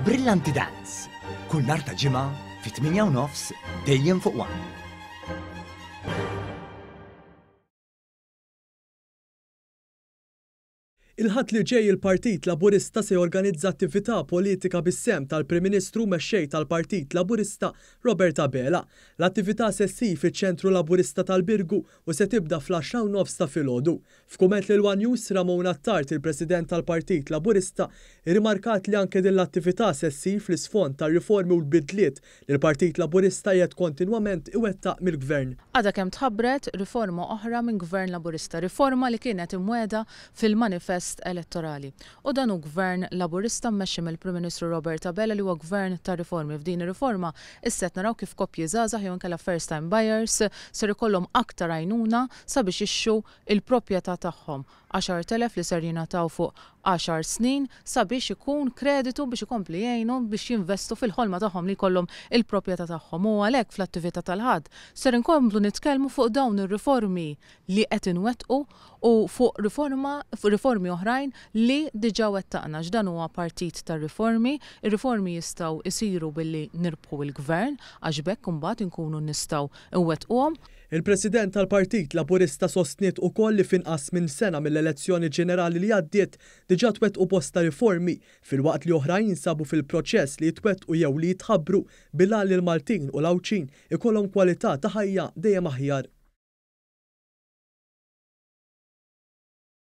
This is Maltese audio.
Brillanti Dance, kull nhar ta' Ġimgħa fit-8 u nofs dejjem fuq One. Il-Ħadd li ġej il-Partit Laburista se jorganizza attività politika bis-sehem tal-Prim Ministru u Mexxej tal-Partit Laburista Robert Abela. L-attività se ssir fiċ-Ċentru Laburista tal-Birgu u se tibda fl-għaxra u nofs ta' filgħodu. F'kumment lil one News, Ramona Attard, il-President tal-Partit Laburista, irrimarkat li anke din l-attività se ssir fl-isfond tar-riformi u l-bidliet li l-Partit Laburista qiegħed kontinwament iwettaq mill-Gvern. Għadha kemm tħabbret riforma oħra minn Gvern Laburista, riforma li kienet imwiegħda fil-manifest elettorali. U dan hu Gvern Laburista mmexxi mill-Prim Ministru Robert Abela li huwa Gvern ta' riformi. F'din ir-riforma issa qed naraw kif koppji żgħażagħ jew inkella first time buyers ser ikollhom aktar għajnuna sabiex jixtru l-proprjetà tagħhom. 10,000 li ser jingħataw fuq għaxar snin sabiex ikun kreditu biex ikompli jgħinu biex jinvestu fil-ħolma tagħhom li jkollhom il-proprjetà tagħhom u għalhekk fl-attività tal-Ħadd ser inkomplu nitkellmu fuq dawn ir-riformi li qed inwettqu u fuq riforma riformi oħrajn li diġà wettaqna għax dan huwa partit tar-riformi, ir-riformi jistgħu jsiru billi nirbħu l-gvern għax b'hekk imbagħad inkunu nistgħu nwettquhom. Il-President tal-Partit Laburista sostniet ukoll li f'inqas minn sena mill-elezzjoni ġenerali li għaddiet diġà twettqu bosta riformi filwaqt li oħrajn jinsabu fil-proċess li jitwettqu jew li jitħabbru bil-għan li l-Maltin u l-Għawdxin ikollhom kwalità ta' ħajja dejjem aħjar.